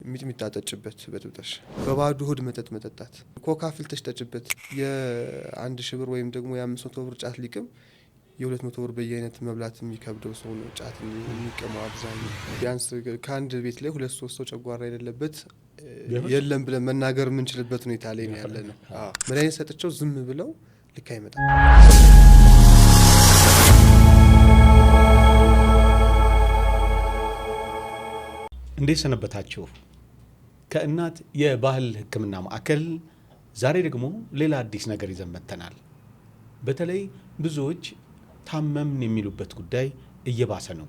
ሚጥሚጣ ጠጭበት በጥብጠሽ፣ በባዶ ሆድ መጠጥ መጠጣት፣ ኮካ አፍልተሽ ጠጭበት። የ1,000 ብር ወይም ደግሞ የ500 ብር ጫት ሊቅም የ200 ብር በየአይነት መብላት የሚከብደው ሰው ነው ጫት የሚቅመው አብዛኛው። ቢያንስ ከአንድ ቤት ላይ ሁለት ሶስት ሰው ጨጓራ የሌለበት የለም ብለን መናገር የምንችልበት ሁኔታ ላይ ነው ያለ ነው። መድኃኒት ሰጥቸው ዝም ብለው ልክ አይመጣም። እንዴት ሰነበታችሁ? ከእናት የባህል ሕክምና ማዕከል ዛሬ ደግሞ ሌላ አዲስ ነገር ይዘን መጥተናል። በተለይ ብዙዎች ታመምን የሚሉበት ጉዳይ እየባሰ ነው።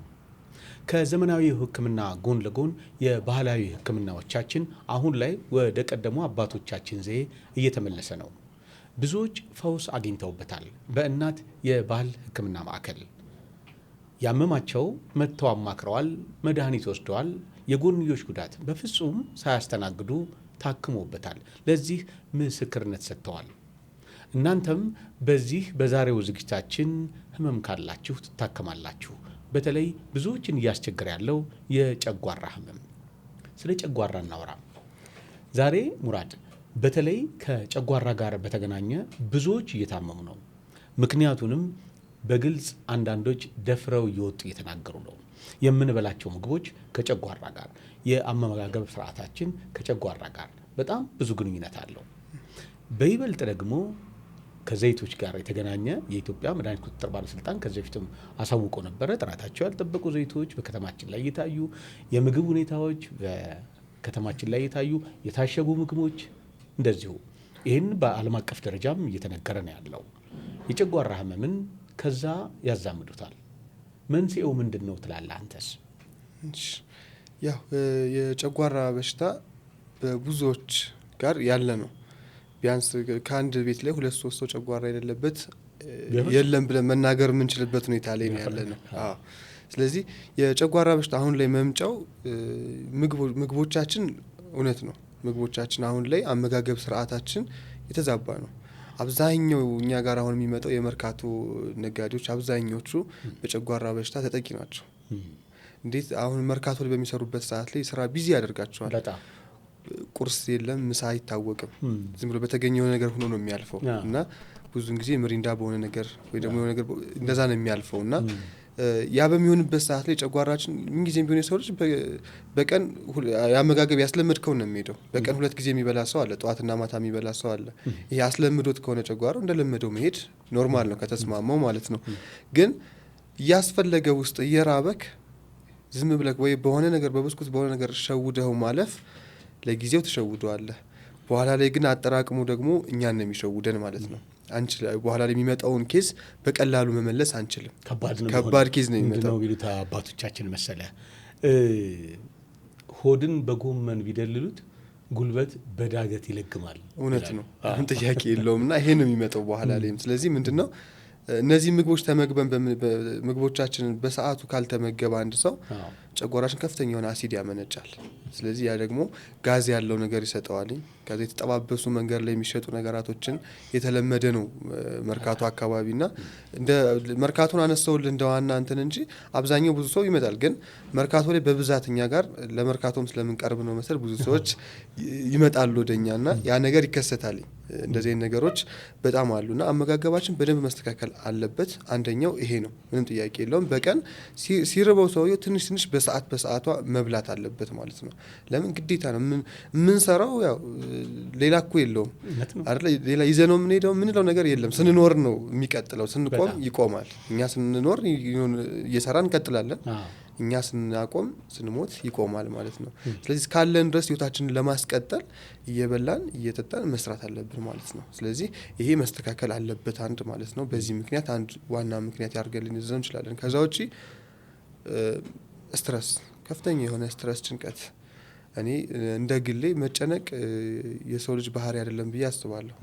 ከዘመናዊ ሕክምና ጎን ለጎን የባህላዊ ሕክምናዎቻችን አሁን ላይ ወደ ቀደሙ አባቶቻችን ዘዬ እየተመለሰ ነው። ብዙዎች ፈውስ አግኝተውበታል። በእናት የባህል ሕክምና ማዕከል ያመማቸው መጥተው አማክረዋል፣ መድኃኒት ወስደዋል። የጎንዮሽ ጉዳት በፍጹም ሳያስተናግዱ ታክሞበታል። ለዚህ ምስክርነት ሰጥተዋል። እናንተም በዚህ በዛሬው ዝግጅታችን ህመም ካላችሁ ትታከማላችሁ። በተለይ ብዙዎችን እያስቸገረ ያለው የጨጓራ ህመም። ስለ ጨጓራ እናውራ ዛሬ ሙራድ። በተለይ ከጨጓራ ጋር በተገናኘ ብዙዎች እየታመሙ ነው። ምክንያቱንም በግልጽ አንዳንዶች ደፍረው እየወጡ እየተናገሩ ነው። የምንበላቸው ምግቦች ከጨጓራ ጋር፣ የአመጋገብ ስርዓታችን ከጨጓራ ጋር በጣም ብዙ ግንኙነት አለው። በይበልጥ ደግሞ ከዘይቶች ጋር የተገናኘ የኢትዮጵያ መድኃኒት ቁጥጥር ባለስልጣን ከዚህ በፊትም አሳውቆ ነበረ። ጥራታቸው ያልጠበቁ ዘይቶች በከተማችን ላይ እየታዩ፣ የምግብ ሁኔታዎች በከተማችን ላይ እየታዩ፣ የታሸጉ ምግቦች እንደዚሁ። ይህን በዓለም አቀፍ ደረጃም እየተነገረ ነው ያለው። የጨጓራ ህመምን ከዛ ያዛምዱታል። መንስኤው ምንድን ነው ትላለህ አንተስ? ያው የጨጓራ በሽታ በብዙዎች ጋር ያለ ነው። ቢያንስ ከአንድ ቤት ላይ ሁለት ሶስት ሰው ጨጓራ የሌለበት የለም ብለን መናገር የምንችልበት ሁኔታ ላይ ነው ያለ ነው። ስለዚህ የጨጓራ በሽታ አሁን ላይ መምጫው ምግቦቻችን፣ እውነት ነው። ምግቦቻችን አሁን ላይ አመጋገብ ስርዓታችን የተዛባ ነው። አብዛኛው እኛ ጋር አሁን የሚመጣው የመርካቶ ነጋዴዎች አብዛኞቹ በጨጓራ በሽታ ተጠቂ ናቸው። እንዴት አሁን መርካቶ ላይ በሚሰሩበት ሰዓት ላይ ስራ busy ያደርጋቸዋል። ቁርስ የለም፣ ምሳ አይታወቅም። ዝም ብሎ በተገኘው ነገር ሆኖ ነው የሚያልፈው እና ብዙን ጊዜ ምሪንዳ በሆነ ነገር ወይ ደግሞ የሆነ ነገር እንደዛ ነው የሚያልፈው እና ያ በሚሆንበት ሰዓት ላይ ጨጓራችን ምንጊዜም ቢሆን የሰው ልጅ በቀን የአመጋገብ ያስለመድከውን ነው የሚሄደው። በቀን 2 ጊዜ የሚበላ ሰው አለ፣ ጠዋትና ማታ የሚበላ ሰው አለ። ይሄ አስለምዶት ከሆነ ጨጓራው እንደለመደው መሄድ normal ነው ከተስማማው ማለት ነው። ግን እያስፈለገ ውስጥ እየራበክ ዝም ብለህ ወይ በሆነ ነገር በብስኩት በሆነ ነገር ሸውደው ማለፍ ለጊዜው ትሸውደዋለህ። በኋላ ላይ ግን አጠራቅሙ ደግሞ እኛን ነው የሚሸውደን ማለት ነው። በኋላ ላይ የሚመጣውን case በቀላሉ መመለስ አንችልም። ከባድ ነው። ከባድ case ነው የሚመጣው። ምንድነው የሚሉት አባቶቻችን መሰለ፣ ሆድን በጎመን ቢደልሉት ጉልበት በዳገት ይለግማል። እውነት ነው። ምንም ጥያቄ የለውም። እና ይሄ ነው የሚመጣው በኋላ ላይም። ስለዚህ ምንድነው እነዚህ ምግቦች ተመግበን ምግቦቻችንን በሰዓቱ ካልተመገበ አንድ ሰው ጨጓራችን ከፍተኛ የሆነ አሲድ ያመነጫል። ስለዚህ ያ ደግሞ ጋዝ ያለው ነገር ይሰጠዋል። ጋዝ የተጠባበሱ መንገድ ላይ የሚሸጡ ነገራቶችን የተለመደ ነው መርካቶ አካባቢና እንደ መርካቶን አነሳውልህ እንደ ዋና እንትን እንጂ አብዛኛው ብዙ ሰው ይመጣል። ግን መርካቶ ላይ በብዛት እኛ ጋር ለመርካቶም ስለምንቀርብ ነው መሰል ብዙ ሰዎች ይመጣሉ ወደኛና ያ ነገር ይከሰታል። እንደዚህ አይነት ነገሮች በጣም አሉና አመጋገባችን በደንብ መስተካከል አለበት። አንደኛው ይሄ ነው፣ ምንም ጥያቄ የለውም። በቀን ሲርበው ሰውየው ትንሽ ትንሽ በሰዓት በሰዓቷ መብላት አለበት ማለት ነው። ለምን ግዴታ ነው። የምንሰራው ያው ሌላ እኮ የለውም አይደለ? ሌላ ይዘነው የምንሄደው የምንለው ነገር የለም። ስንኖር ነው የሚቀጥለው፣ ስንቆም ይቆማል። እኛ ስንኖር እየሰራን እንቀጥላለን። እኛ ስናቆም ስንሞት ይቆማል ማለት ነው። ስለዚህ እስካለን ድረስ ህይወታችንን ለማስቀጠል እየበላን እየጠጣን መስራት አለብን ማለት ነው። ስለዚህ ይሄ መስተካከል አለበት አንድ ማለት ነው። በዚህ ምክንያት አንድ ዋና ምክንያት ያድርገን ልንይዘው እንችላለን። ከዛ ውጪ stress፣ ከፍተኛ የሆነ stress፣ ጭንቀት። እኔ እንደ ግሌ መጨነቅ የሰው ልጅ ባህሪ አይደለም ብዬ አስባለሁ።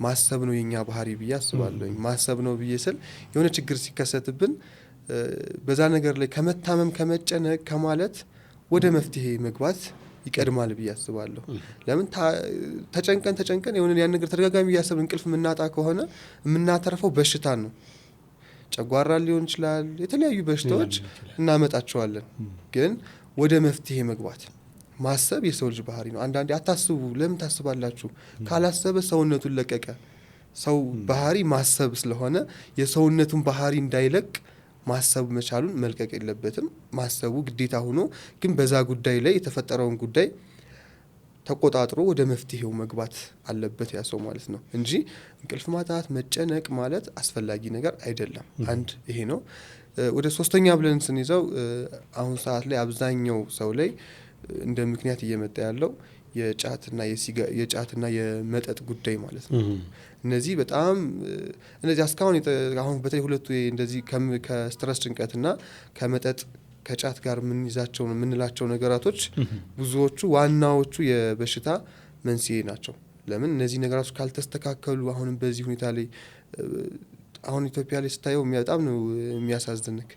ማሰብ ነው የኛ ባህሪ ብዬ አስባለሁ። ማሰብ ነው ብዬ ስል የሆነ ችግር ሲከሰትብን በዛ ነገር ላይ ከመታመም ከመጨነቅ ከማለት ወደ መፍትሄ መግባት ይቀድማል ብዬ አስባለሁ። ለምን ተጨንቀን ተጨንቀን የሆነ ያን ነገር ተደጋጋሚ እያሰብን እንቅልፍ የምናጣ ከሆነ የምናተርፈው በሽታ ነው። ጨጓራ ሊሆን ይችላል፣ የተለያዩ በሽታዎች እናመጣቸዋለን። ግን ወደ መፍትሄ መግባት ማሰብ የሰው ልጅ ባህሪ ነው። አንዳንዴ አታስቡ፣ ለምን ታስባላችሁ? ካላሰበ ሰውነቱን ለቀቀ። ሰው ባህሪ ማሰብ ስለሆነ የሰውነቱን ባህሪ እንዳይለቅ ማሰብ መቻሉን መልቀቅ የለበትም። ማሰቡ ግዴታ ሆኖ ግን በዛ ጉዳይ ላይ የተፈጠረውን ጉዳይ ተቆጣጥሮ ወደ መፍትሄው መግባት አለበት ያ ሰው ማለት ነው እንጂ እንቅልፍ ማጣት፣ መጨነቅ ማለት አስፈላጊ ነገር አይደለም። አንድ ይሄ ነው። ወደ ሶስተኛ ብለን ስንይዘው አሁን ሰዓት ላይ አብዛኛው ሰው ላይ እንደ ምክንያት እየመጣ ያለው የጫትና የመጠጥ ጉዳይ ማለት ነው። እነዚህ በጣም እነዚህ እስካሁን አሁን በተለይ ሁለቱ እንደዚህ ከ stress ጭንቀትና ከመጠጥ ከጫት ጋር የምንይዛቸው የምንላቸው ነገራቶች ብዙዎቹ ዋናዎቹ የበሽታ መንስኤ ናቸው። ለምን እነዚህ ነገራቶች ካልተስተካከሉ አሁንም በዚህ ሁኔታ ላይ አሁን ኢትዮጵያ ላይ ስታየው በጣም ነው የሚያሳዝንክ።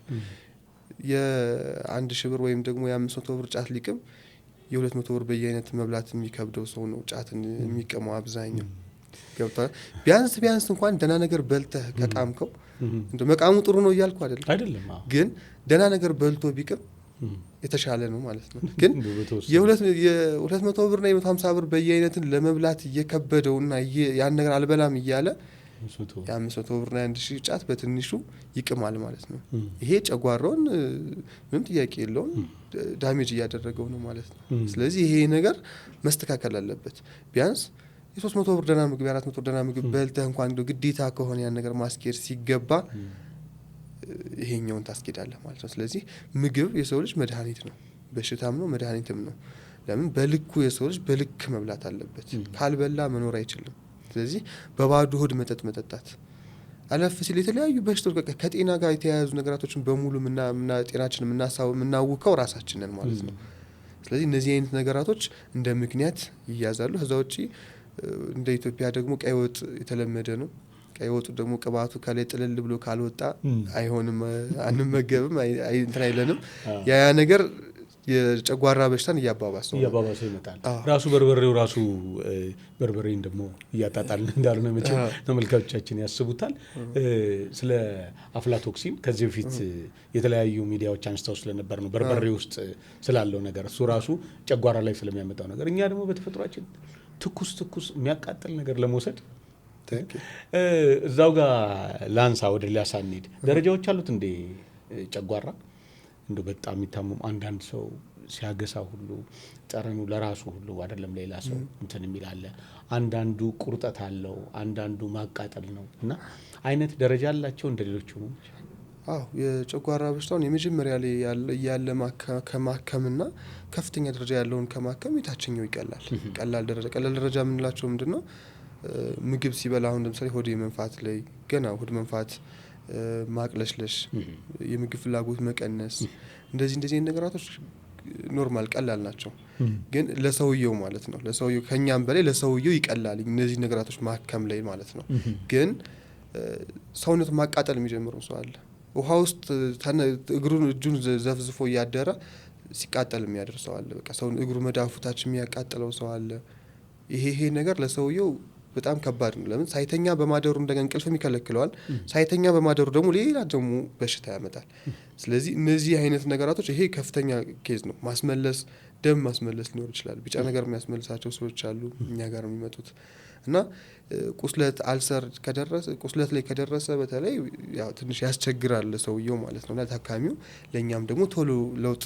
የ1,000 ብር ወይም ደግሞ የ500 ብር ጫት ሊቅም የ200 ብር በየአይነት መብላት የሚከብደው ሰው ነው ጫትን የሚቀመው አብዛኛው። ገብቷል። ቢያንስ ቢያንስ እንኳን ደህና ነገር በልተህ ከቃምከው፣ እንደው መቃሙ ጥሩ ነው እያልኩ አይደለም፣ ግን ደህና ነገር በልቶ ቢቅም የተሻለ ነው ማለት ነው። ግን የ200 ብርና የ150 ብር በየአይነትን ለመብላት እየከበደውና ያን ነገር አልበላም እያለ የ500 ብርና የ1,000 ጫት በትንሹ ይቅማል ማለት ነው። ይሄ ጨጓራውን ምንም ጥያቄ የለውም damage እያደረገው ነው ማለት ነው። ስለዚህ ይሄ ነገር መስተካከል አለበት። ቢያንስ የ300 ብር ደህና ምግብ፣ የ400 ብር ደህና ምግብ በልተህ እንኳን እንደው ግዴታ ከሆነ ያን ነገር ማስኬድ ሲገባ ይሄኛውን ታስኬዳለህ ማለት ነው። ስለዚህ ምግብ የሰው ልጅ መድኃኒት ነው፣ በሽታም ነው መድኃኒትም ነው። ለምን በልኩ የሰው ልጅ በልክ መብላት አለበት። ካልበላ መኖር አይችልም። ስለዚህ በባዶ ሆድ መጠጥ መጠጣት አለፍ ሲል የተለያዩ በሽታዎች በቃ ከጤና ጋር የተያያዙ ነገራቶችን በሙሉ ጤናችን የምናውከው ራሳችንን ማለት ነው። ስለዚህ እነዚህ አይነት ነገራቶች እንደ ምክንያት ይያዛሉ። ከዛ ውጪ እንደ ኢትዮጵያ ደግሞ ቀይ ወጥ የተለመደ ነው። ቀይ ወጡ ደግሞ ቅባቱ ከላይ ጥልል ብሎ ካልወጣ አይሆንም፣ አንመገብም፣ እንትን አይለንም። ያ ነገር የጨጓራ በሽታን እያባባሰው ይመጣል። ራሱ በርበሬው ራሱ በርበሬን ደግሞ እያጣጣልን እንዳልሆነ መቼም ተመልካቾቻችን ያስቡታል። ስለ አፍላቶክሲን ከዚህ በፊት የተለያዩ ሚዲያዎች አንስተው ስለነበር ነው፣ በርበሬ ውስጥ ስላለው ነገር እሱ ራሱ ጨጓራ ላይ ስለሚያመጣው ነገር። እኛ ደግሞ በተፈጥሯችን ትኩስ ትኩስ የሚያቃጥል ነገር ለመውሰድ እዛው ጋር ላንሳ፣ ወደ ሌላ ሳንሄድ ደረጃዎች አሉት እንዴ ጨጓራ? እንደው በጣም የሚታመሙ አንዳንድ ሰው ሲያገሳ ሁሉ ጠረኑ ለራሱ ሁሉ አይደለም ሌላ ሰው እንትን የሚል አለ። አንዳንዱ ቁርጠት አለው፣ አንዳንዱ ማቃጠል ነው። እና አይነት ደረጃ አላቸው እንደ ሌሎቹ ህመሞች? አዎ፣ የጨጓራ በሽታውን የመጀመሪያ ላይ ያለ ከማከምና ከፍተኛ ደረጃ ያለውን ከማከም የታችኛው ይቀላል። ቀላል ደረጃ፣ ቀላል ደረጃ የምንላቸው ምንድነው? ምግብ ሲበላ አሁን ለምሳሌ ሆድ መንፋት ላይ ገና ሆድ መንፋት፣ ማቅለሽለሽ፣ የምግብ ፍላጎት መቀነስ፣ እንደዚህ እንደዚህ ነገራቶች normal ቀላል ናቸው። ግን ለሰውየው ማለት ነው፣ ለሰውየው ከኛም በላይ ለሰውየው ይቀላል እነዚህ ነገራቶች ማከም ላይ ማለት ነው። ግን ሰውነቱ ማቃጠል የሚጀምረው ሰው አለ። ውሃ ውስጥ እግሩን እጁን ዘፍዝፎ እያደረ ሲቃጠል የሚያድር ሰው አለ። በቃ ሰው እግሩ መዳፉ ታች የሚያቃጥለው ሰው አለ። ይሄ ነገር ለሰውየው በጣም ከባድ ነው። ለምን ሳይተኛ በማደሩ እንደገና እንቅልፍም ይከለክለዋል። ሳይተኛ በማደሩ ደግሞ ሌላ ደግሞ በሽታ ያመጣል። ስለዚህ እነዚህ አይነት ነገራቶች ይሄ ከፍተኛ case ነው። ማስመለስ፣ ደም ማስመለስ ሊኖር ይችላል። ቢጫ ነገር የሚያስመልሳቸው ሰዎች አሉ እኛ ጋር የሚመጡት። እና ቁስለት ulcer ከደረሰ፣ ቁስለት ላይ ከደረሰ በተለይ ያው ትንሽ ያስቸግራል ለሰውየው ማለት ነው። ለታካሚው ለኛም ደግሞ ቶሎ ለውጥ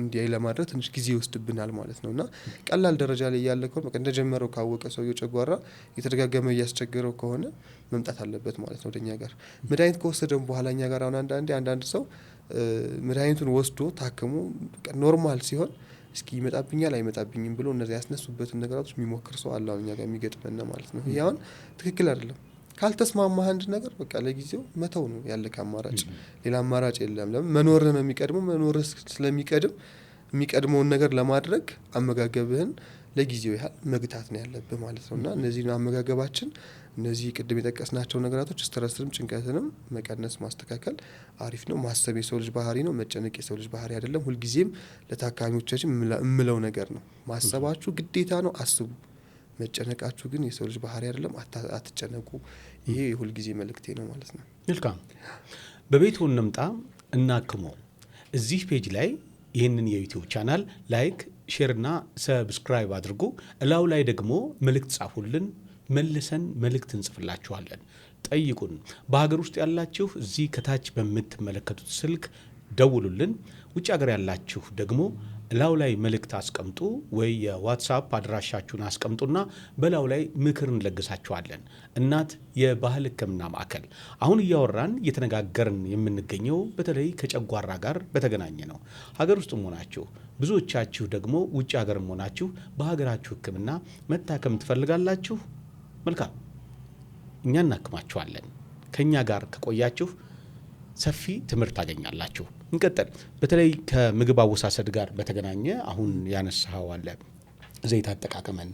እንዲያይ ለማድረግ ትንሽ ጊዜ ይወስድብናል ማለት ነው። እና ቀላል ደረጃ ላይ ያለ ከሆነ በቃ እንደጀመረው ካወቀ ሰውየው ጨጓራ የተደጋገመ እያስቸገረው ከሆነ መምጣት አለበት ማለት ነው ወደኛ ጋር። መድኃኒት ከወሰደም በኋላ እኛ ጋር አሁን አንዳንድ ሰው መድኃኒቱን ወስዶ ታክሞ normal ሲሆን እስኪ ይመጣብኛል አይመጣብኝም ብሎ እነዛ ያስነሱበትን ነገራቶች የሚሞክር ሰው አለ አሁን እኛ ጋር የሚገጥመን ማለት ነው። ይሄ አሁን ትክክል አይደለም። ካልተስማማህ አንድ ነገር በቃ ለጊዜው መተው ነው ያለህ አማራጭ፣ ሌላ አማራጭ የለም። ለምን መኖርህ ነው የሚቀድመው። መኖርህ ስለሚቀድም የሚቀድመውን ነገር ለማድረግ አመጋገብህን ለጊዜው ያህል መግታት ነው ያለብህ ማለት ነው። እና እነዚህ አመጋገባችን እነዚህ ቅድም የጠቀስናቸው ነገራቶች stress ንም ጭንቀትንም መቀነስ ማስተካከል አሪፍ ነው። ማሰብ የሰው ልጅ ባህሪ ነው፣ መጨነቅ የሰው ልጅ ባህሪ አይደለም። ሁልጊዜም ለታካሚዎቻችን እምለው ነገር ነው፣ ማሰባችሁ ግዴታ ነው፣ አስቡ። መጨነቃችሁ ግን የሰው ልጅ ባህሪ አይደለም፣ አትጨነቁ። ይሄ የሁልጊዜ መልእክቴ ነው ማለት ነው። መልካም። በቤቱ እንምጣ እናክሞ። እዚህ page ላይ ይህንን የ YouTube channel like፣ Share ና subscribe አድርጉ። እላዩ ላይ ደግሞ መልእክት ጻፉልን፣ መልሰን መልእክት እንጽፍላችኋለን። ጠይቁን። በሀገር ውስጥ ያላችሁ እዚህ ከታች በምትመለከቱት ስልክ ደውሉልን። ውጭ ሀገር ያላችሁ ደግሞ እላዩ ላይ መልእክት አስቀምጡ ወይ የ WhatsApp አድራሻችሁን አስቀምጡና በላዩ ላይ ምክር እንለግሳችኋለን። እናት የባህል ሕክምና ማዕከል አሁን እያወራን እየተነጋገርን የምንገኘው በተለይ ከጨጓራ ጋር በተገናኘ ነው። ሀገር ውስጥም ሆናችሁ ብዙዎቻችሁ ደግሞ ውጭ ሀገርም ሆናችሁ በሀገራችሁ ሕክምና መታከም ትፈልጋላችሁ። መልካም፣ እኛ እናክማችኋለን። ከእኛ ጋር ከቆያችሁ ሰፊ ትምህርት ታገኛላችሁ። እንቀጥል። በተለይ ከምግብ አወሳሰድ ጋር በተገናኘ አሁን ያነሳኸው አለ፣ ዘይት አጠቃቀምን፣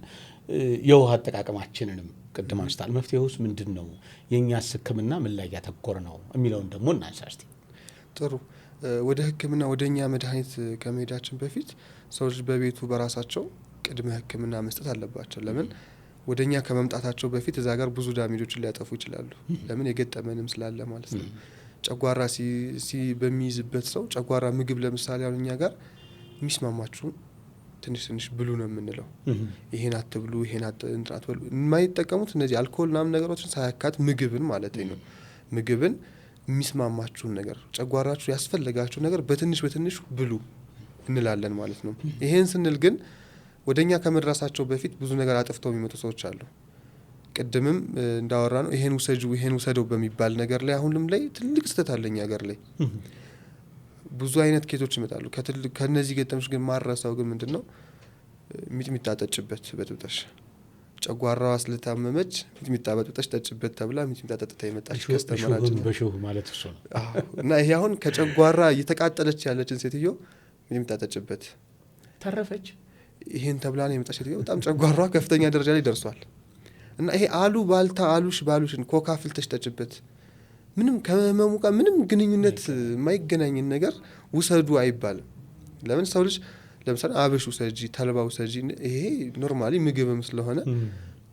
የውሃ አጠቃቀማችንንም ቅድም አንስታል። መፍትሄውስ ምንድን ነው? የእኛስ ሕክምና ምን ላይ ያተኮረ ነው የሚለውን ደግሞ እናንሳ እስቲ። ጥሩ። ወደ ሕክምና ወደ እኛ መድኃኒት ከመሄዳችን በፊት ሰዎች በቤቱ በራሳቸው ቅድመ ሕክምና መስጠት አለባቸው። ለምን ወደ እኛ ከመምጣታቸው በፊት እዛ ጋር ብዙ damage ኦችን ሊያጠፉ ይችላሉ። ለምን የገጠመንም ስላለ ማለት ነው። ጨጓራ በሚይዝበት ሰው ጨጓራ ምግብ ለምሳሌ አሁን እኛ ጋር የሚስማማችሁን ትንሽ ትንሽ ብሉ ነው የምንለው። ይሄን አትብሉ፣ ይሄን አትበሉ። የማይጠቀሙት እነዚህ አልኮል ምናምን ነገሮችን ሳያካት ምግብን ማለት ነው። ምግብን የሚስማማችሁን ነገር ጨጓራችሁ ያስፈለጋችሁ ነገር በትንሽ በትንሽ ብሉ እንላለን ማለት ነው። ይሄን ስንል ግን ወደኛ ከመድረሳቸው በፊት ብዙ ነገር አጥፍተው የሚመጡ ሰዎች አሉ። ቅድምም እንዳወራ ነው ይሄን ውሰጁ ይሄን ውሰደው በሚባል ነገር ላይ አሁንም ላይ ትልቅ ስህተት አለ እኛ ሀገር ላይ ብዙ አይነት case ኦች ይመጣሉ። ከነዚህ ገጠመኞች ግን ማረሳው ግን ምንድነው ሚጥሚጣ ጠጭበት በጥብጠሽ ጨጓራዋ ስለታመመች ሚጥሚጣ በጥብጠሽ ጠጭበት ተብላ ሚጥሚጣ ጠጥታ የመጣች customer ኣችን በሾህ ማለት እሱ ነው። እና ይሄ አሁን ከጨጓራ እየተቃጠለች ያለችን ሴትዮ ሚጥሚጣ ጠጭበት ተረፈች። ይሄን ተብላ ነው የመጣች ሴትዮ በጣም ጨጓራዋ ከፍተኛ ደረጃ ላይ ደርሷል። እና ይሄ አሉ ባልታ አሉሽ ባሉሽን ኮካ ፍልተሽ ጠጭበት ምንም ከህመሙ ጋር ምንም ግንኙነት የማይገናኝን ነገር ውሰዱ አይባልም። ለምን ሰው ልጅ ለምሳሌ አብሽ ውሰጂ፣ ተልባ ውሰጂ፣ ይሄ normally ምግብም ስለሆነ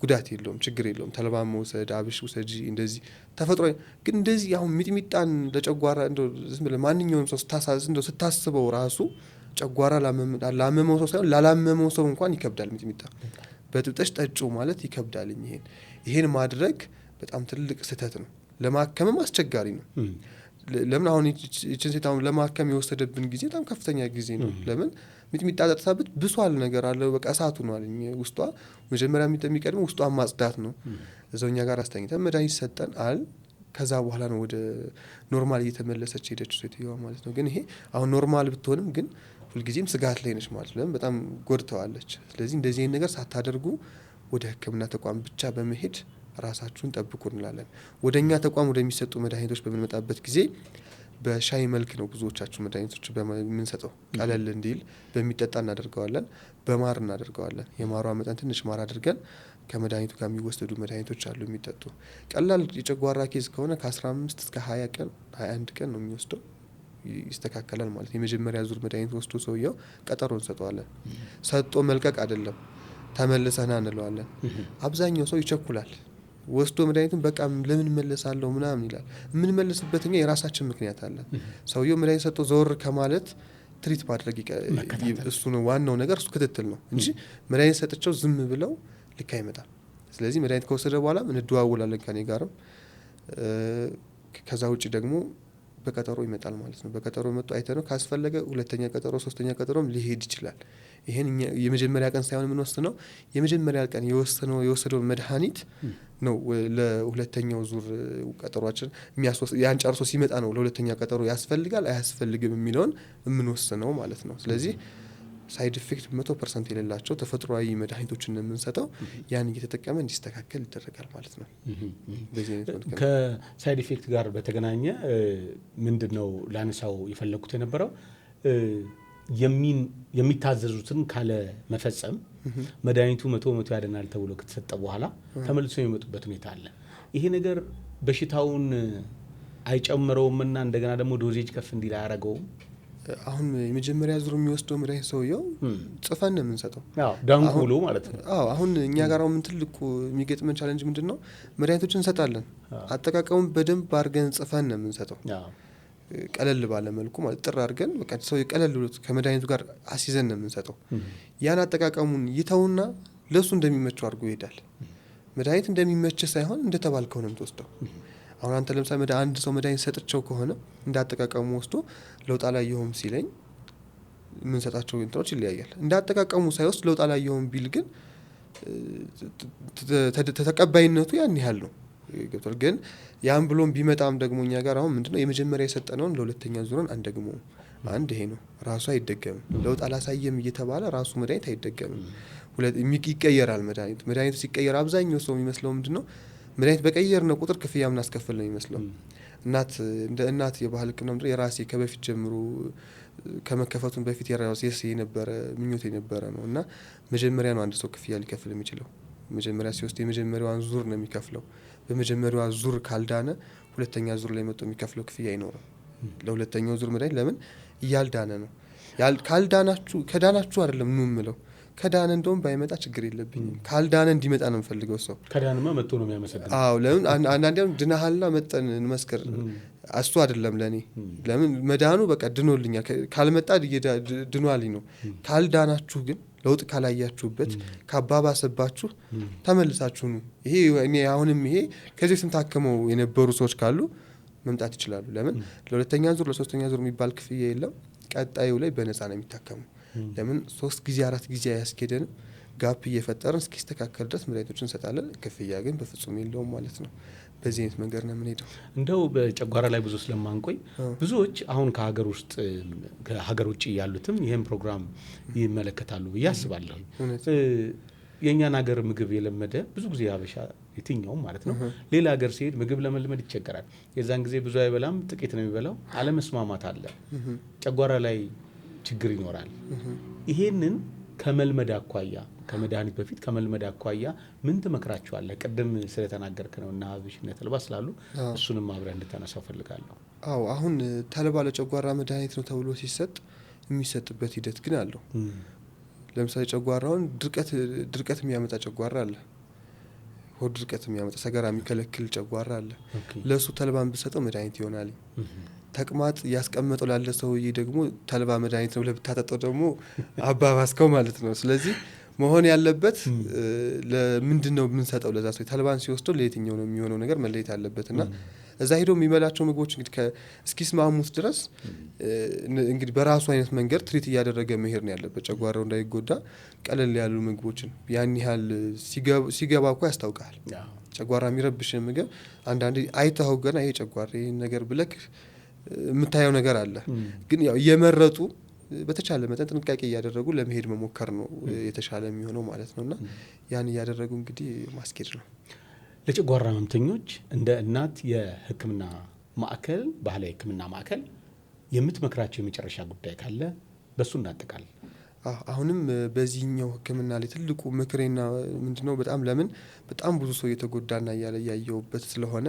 ጉዳት የለውም፣ ችግር የለውም። ተልባ መውሰድ፣ አብሽ ውሰጂ እንደዚህ ተፈጥሮ ግን እንደዚህ አሁን ሚጥሚጣን ለጨጓራ እንደው ዝም ብለህ ማንኛውም ሰው እንደው ስታስበው ራሱ ጨጓራ ላመመው ሰው ሳይሆን ላላመመው ሰው እንኳን ይከብዳል። ሚጥሚጣ በጥብጠሽ ጠጪው ማለት ይከብዳል። ይሄን ማድረግ በጣም ትልቅ ስህተት ነው። ለማከምም አስቸጋሪ ነው። ለምን አሁን ይችን ሴት አሁን ለማከም የወሰደብን ጊዜ በጣም ከፍተኛ ጊዜ ነው። ለምን ሚጥሚጣ ጠጥታበት ብሷል ነገር አለ፣ በቃ እሳቱ ነው አለኝ ውስጧ። መጀመሪያ የሚቀድመው ውስጧን ማጽዳት ነው። እዛው እኛ ጋር አስተኝተን መድኃኒት ሰጠን አል ከዛ በኋላ ነው ወደ normal እየተመለሰች ሄደች ሴትዮዋ ማለት ነው። ግን ይሄ አሁን normal ብትሆንም ግን ሁልጊዜም ስጋት ላይ ነች ማለት ነው። ለምን በጣም ጎድተዋለች። ስለዚህ እንደዚህ አይነት ነገር ሳታደርጉ ወደ ሕክምና ተቋም ብቻ በመሄድ ራሳችሁን ጠብቁ እንላለን። ወደኛ ተቋም ወደሚሰጡ መድኃኒቶች በምንመጣበት ጊዜ በሻይ መልክ ነው ብዙዎቻችሁ መድኃኒቶች የምንሰጠው። ቀለል እንዲል በሚጠጣ እናደርገዋለን፣ በማር እናደርገዋለን። የማሯ መጠን ትንሽ ማር አድርገን ከመድኃኒቱ ጋር የሚወሰዱ መድኃኒቶች አሉ የሚጠጡ። ቀላል የጨጓራ case ከሆነ ከ15 እስከ 20 ቀን 21 ቀን ነው የሚወስደው፣ ይስተካከላል ማለት ነው። የመጀመሪያ ዙር መድኃኒት ወስዶ ሰውየው ቀጠሮ እንሰጠዋለን። ሰጥቶ መልቀቅ አይደለም፣ ተመልሰና እንለዋለን። አብዛኛው ሰው ይቸኩላል። ወስዶ መድኃኒቱን በቃ ለምን መለሳለሁ ምናምን ይላል። የምንመልስበት እኛ የራሳችን ምክንያት አለን። ሰውየው መድኃኒት ሰጥቶ ዘወር ከማለት ትሪት ማድረግ እሱ ነው ዋናው ነገር፣ እሱ ክትትል ነው እንጂ መድኃኒት ሰጥቸው ዝም ብለው ልክ አይመጣም። ስለዚህ መድኃኒት ከወሰደ በኋላ እንደዋወላለን ከኔ ጋርም። ከዛ ውጪ ደግሞ በቀጠሮ ይመጣል ማለት ነው። በቀጠሮ መጥቶ አይተነው ካስፈለገ ሁለተኛ ቀጠሮ ሶስተኛ ቀጠሮም ሊሄድ ይችላል። ይሄን የመጀመሪያ ቀን ሳይሆን የምንወስነው የመጀመሪያ ቀን የወሰደው መድኃኒት ነው ለሁለተኛው ዙር ቀጠሯችን ያን ጨርሶ ሲመጣ ነው ለሁለተኛ ቀጠሮ ያስፈልጋል አያስፈልግም የሚለውን የምንወስነው ማለት ነው። ስለዚህ side effect 100% የሌላቸው ተፈጥሯዊ መድኃኒቶችን የምንሰጠው ያን እየተጠቀመ እንዲስተካከል ይደረጋል ማለት ነው። በዚህ አይነት መልኩ ከ side effect ጋር በተገናኘ ምንድነው ላነሳው የፈለኩት የነበረው የሚታዘዙትን ካለ መፈጸም መድኃኒቱ 100% ያድናል ተብሎ ከተሰጠ በኋላ ተመልሶ የሚመጡበት ሁኔታ አለ። ይሄ ነገር በሽታውን አይጨምረውምና እንደገና ደግሞ dosage ከፍ እንዲል አያደርገውም? አሁን የመጀመሪያ ዙር የሚወስደው መድኃኒት ሰውየው ጽፈን ነው የምንሰጠው። አዎ ዳንኩ ብሎ ማለት ነው። አዎ አሁን እኛ ጋር አሁን ትልቁ የሚገጥመን challenge ምንድነው? መድኃኒቶችን እንሰጣለን፣ አጠቃቀሙን በደንብ አድርገን ጽፈን ነው የምንሰጠው። ቀለል ባለ መልኩ ማለት ጥር አድርገን በቃ ሰው ቀለል ብሎት ከመድኃኒቱ ጋር አስይዘን ነው የምንሰጠው። ያን አጠቃቀሙን ይተውና ለሱ እንደሚመቸው አድርጎ ይሄዳል። መድኃኒት እንደሚመች ሳይሆን እንደተባልከው ነው የምትወስደው። አሁን አንተ ለምሳሌ አንድ ሰው መድኃኒት ሰጥቸው ከሆነ እንዳጠቃቀሙ ወስዶ ለውጥ አላየሁም ሲለኝ የምንሰጣቸው እንትኖች ይለያያል። እንዳጠቃቀሙ ሳይወስድ ለውጥ አላየሁም ቢል ግን ተቀባይነቱ ያን ያህል ነው። ገብቷል። ግን ያን ብሎም ቢመጣም ደግሞ እኛ ጋር አሁን ምንድነው የመጀመሪያ የሰጠነውን ለሁለተኛ ዙርን አንደግመውም። አንድ ይሄ ነው፣ ራሱ አይደገምም። ለውጥ አላሳየም እየተባለ ራሱ መድኃኒት አይደገምም። ይቀየራል መድኃኒቱ። መድኃኒቱ ሲቀየር አብዛኛው ሰው የሚመስለው ምንድነው መድኃኒት በቀየርነው ቁጥር ክፍያ ምናስከፍል ነው የሚመስለው። እናት እንደ እናት የባህል ሕክምና ምንድነው የራሴ ከበፊት ጀምሮ ከመከፈቱን በፊት የራሴ የነበረ ምኞት የነበረ ነው እና መጀመሪያ ነው አንድ ሰው ክፍያ ሊከፍል የሚችለው። መጀመሪያ ሲወስድ የመጀመሪያዋን ዙር ነው የሚከፍለው። በመጀመሪያዋ ዙር ካልዳነ ሁለተኛ ዙር ላይ መጥቶ የሚከፍለው ክፍያ አይኖርም። ለሁለተኛው ዙር መድኃኒት ለምን እያልዳነ ነው። ካልዳናችሁ ከዳናችሁ አይደለም ኑ የምለው፣ ከዳነ እንደውም ባይመጣ ችግር የለብኝም። ካልዳነ እንዲመጣ ነው የምፈልገው ሰው። ከዳንማ መጥቶ ነው የሚያመሰግነው። አዎ ለምን አንዳንዴ ድናሃልና መጠን እንመስክር እሱ አይደለም ለኔ። ለምን መዳኑ በቃ ድኖልኛል፣ ካልመጣ ድኗልኝ ነው። ካልዳናችሁ ግን ለውጥ ካላያችሁበት ካባባሰባችሁ ተመልሳችሁ ነው። ይሄ እኔ አሁንም ይሄ ከዚህ ስንት ታክመው የነበሩ ሰዎች ካሉ መምጣት ይችላሉ። ለምን ለሁለተኛ ዙር ለሶስተኛ ዙር የሚባል ክፍያ የለም። ቀጣዩ ላይ በነፃ ነው የሚታከሙ። ለምን 3 ጊዜ 4 ጊዜ አያስኬደንም። gap እየፈጠርን እስኪስተካከል ድረስ መድኃኒቶችን እንሰጣለን። ክፍያ ግን በፍጹም የለውም ማለት ነው። በዚህ አይነት መንገድ ነው የምንሄደው። እንደው በጨጓራ ላይ ብዙ ስለማንቆይ ብዙዎች አሁን ከሀገር ውስጥ ከሀገር ውጭ ያሉትም ይሄን ፕሮግራም ይመለከታሉ ብዬ አስባለሁ። የኛን ሀገር ምግብ የለመደ ብዙ ጊዜ ሀበሻ የትኛውም ማለት ነው ሌላ ሀገር ሲሄድ ምግብ ለመልመድ ይቸገራል። የዛን ጊዜ ብዙ አይበላም፣ ጥቂት ነው የሚበላው። አለመስማማት አለ፣ ጨጓራ ላይ ችግር ይኖራል። ይሄንን ከመልመድ አኳያ ከመድኃኒት በፊት ከመልመድ አኳያ ምን ትመክራቸዋለህ? ቅድም ስለተናገርክ ነውና አብሽነ ተልባ ስላሉ እሱንም አብረህ እንድታነሳው ፈልጋለሁ። አዎ አሁን ተልባ ለጨጓራ መድኃኒት ነው ተብሎ ሲሰጥ የሚሰጥበት ሂደት ግን አለው። ለምሳሌ ጨጓራውን ድርቀት የሚያመጣ ጨጓራ አለ። ሆድ ድርቀት የሚያመጣ ሰገራ የሚከለክል ጨጓራ አለ። ለሱ ተልባን ብሰጠው መድኃኒት ይሆናል። ተቅማጥ ያስቀመጠው ላለ ሰውዬ ደግሞ ተልባ መድኃኒት ነው ብለህ ብታጠጣው ደግሞ አባባስከው ማለት ነው። ስለዚህ መሆን ያለበት ለምንድነው የምንሰጠው ለዛ ሰው ተልባን ሲወስደው ለየትኛው ነው የሚሆነው ነገር መለየት አለበትና እዛ ሄዶ የሚበላቸው ምግቦች እንግዲህ እስኪስማሙት ድረስ እንግዲህ በራሱ አይነት መንገድ ትሪት እያደረገ መሄድ ነው ያለበት። ጨጓራው እንዳይጎዳ ቀለል ያሉ ምግቦችን ያን ያህል ሲገባ እኮ ያስታውቃል። ጨጓራ የሚረብሽ ምግብ አንዳንዴ አይተኸው ገና ይሄ ጨጓራ ይሄን ነገር ብለክ የምታየው ነገር አለ። ግን ያው እየመረጡ በተቻለ መጠን ጥንቃቄ እያደረጉ ለመሄድ መሞከር ነው የተሻለ የሚሆነው ማለት ነውና ያን እያደረጉ እንግዲህ ማስኬድ ነው። ለጨጓራ ህመምተኞች እንደ እናት የህክምና ማዕከል ባህላዊ ህክምና ማዕከል የምትመክራቸው የመጨረሻ ጉዳይ ካለ በሱ እናጠቃልል። አሁንም በዚህኛው ህክምና ላይ ትልቁ ምክሬና ምንድነው በጣም ለምን በጣም ብዙ ሰው እየተጎዳና እያለ ያየውበት ስለሆነ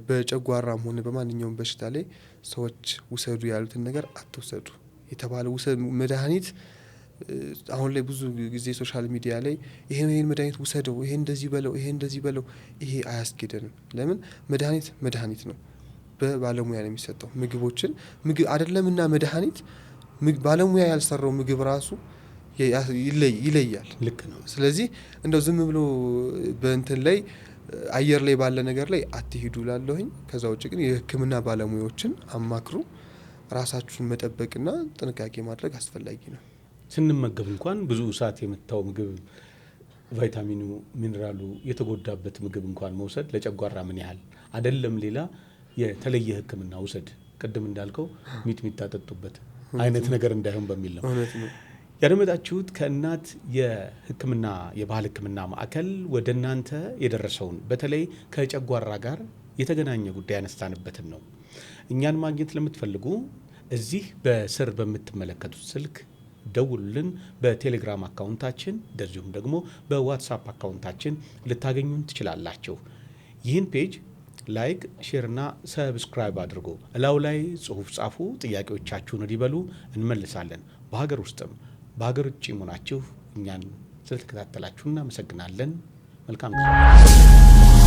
በጨጓራም ሆነ በማንኛውም በሽታ ላይ ሰዎች ውሰዱ ያሉትን ነገር አትውሰዱ የተባለ ውሰድ መድኃኒት አሁን ላይ ብዙ ጊዜ social media ላይ ይሄን መድኃኒት ውሰደው፣ ይሄ እንደዚህ በለው፣ ይሄ እንደዚህ በለው፣ ይሄ አያስኬደንም። ለምን መድኃኒት መድኃኒት ነው፣ በባለሙያ ነው የሚሰጠው። ምግቦችን ምግብ አይደለምና መድኃኒት ባለሙያ ያልሰራው ምግብ ራሱ ይለያል። ልክ ነው። ስለዚህ እንደው ዝም ብሎ በእንትን ላይ አየር ላይ ባለ ነገር ላይ አትሂዱ እላለሁኝ። ከዛ ውጪ ግን የህክምና ባለሙያዎችን አማክሩ። ራሳችሁን መጠበቅና ጥንቃቄ ማድረግ አስፈላጊ ነው። ስንመገብ እንኳን ብዙ እሳት የመታው ምግብ ቫይታሚኑ ሚነራሉ የተጎዳበት ምግብ እንኳን መውሰድ ለጨጓራ ምን ያህል አይደለም ሌላ የተለየ ህክምና ውሰድ ቅድም እንዳልከው ሚጥሚጣ ጠጡበት አይነት ነገር እንዳይሆን በሚል ነው። እውነት ነው። ያደመጣችሁት ከእናት የህክምና የባህል ህክምና ማዕከል ወደ እናንተ የደረሰውን በተለይ ከጨጓራ ጋር የተገናኘ ጉዳይ ያነሳንበትን ነው። እኛን ማግኘት ለምትፈልጉ እዚህ በስር በምትመለከቱት ስልክ ደውሉልን። በቴሌግራም account ኣችን እንደዚሁም ደግሞ በዋትስአፕ account ኣችን ልታገኙን ትችላላችሁ። ይህን page like፣ share እና subscribe አድርጉ። እላው ላይ ጽሁፍ ጻፉ፣ ጥያቄዎቻችሁን እንዲበሉ እንመልሳለን። በሀገር ውስጥም በሀገር ውጭም ሆናችሁ እኛን ስለተከታተላችሁ እናመሰግናለን። መልካም ጊዜ።